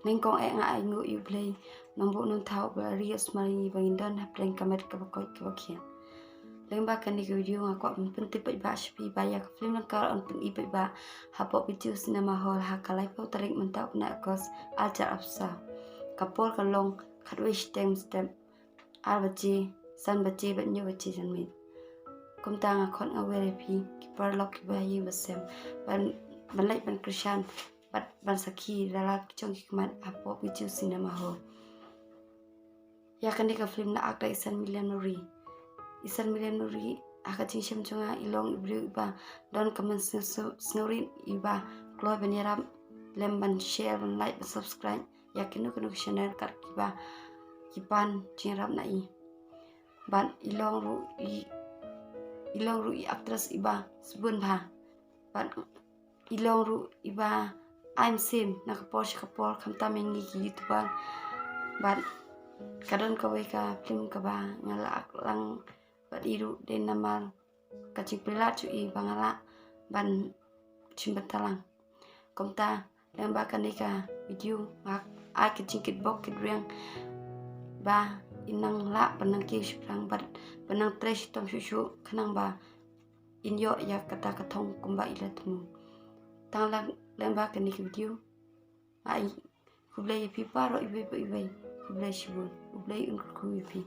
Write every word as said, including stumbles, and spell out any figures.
Nyngkong eh nga ai nguh ïa U Blei, Nongbuh Nongthaw ba la ri ïohsngew ïa ngi ba ngin don hapdeng ka met kaba koit kaba khiah. Lyngba kane ka video nga kwah ban pyntip paidbah sha phi ba ïa ka film Lyngkar yn pyni paidbah hapoh Bijou Cinema Hall ha ka laiphew tarik mynta u bnai August arhajar arphew saw. Ka por ka long khatwei shiteng mynstep, ar baje, san baje bad hynñiew baje janmiet. Kumta nga khot nga wer ïa phi ki paralok kiba ïeit ba sem ban, ban leit ban kyrshan bad ban sakhi da la ki jong ki khmat hapoh Bijou Cinema Hall. Ïa kane ka film la act da i San Milian Nuri. I San Milian Nuri ha ka jingshem jong nga i long i briew iba don ka mynsngew, sngewrit iba kloi ban ïarap lem ban share, ban like, ban subscribe ïa kino kino ki channel kat kiba ki pan jingïarap na i. Bad i long ruh i, i long ruh i actress iba sbun bha. Bad i long ruh iba ai mynsiem na ka por sha ka por khamtam ïa ngi ki YouTuber. Bad ka don kawei ka film kaba nga la act lang bad i ruh, dei namar ka jingpynlait jong i ba nga lah ban shim bynta lang. Kumta lyngba kane ka video nga ai ka jingkitbok kitrwiang ba in nang lah ban nang kiew shaphrang bad ban nang trei shitom shuh shuh khnang ba in ïoh ïa kata ka thong kumba i la thmu. Tang lang lyngba kane ka video. Ai, khublei ïa phi baroh iwei pa iwei. Khublei shibun. U Blei un kyrkhu ïa phi.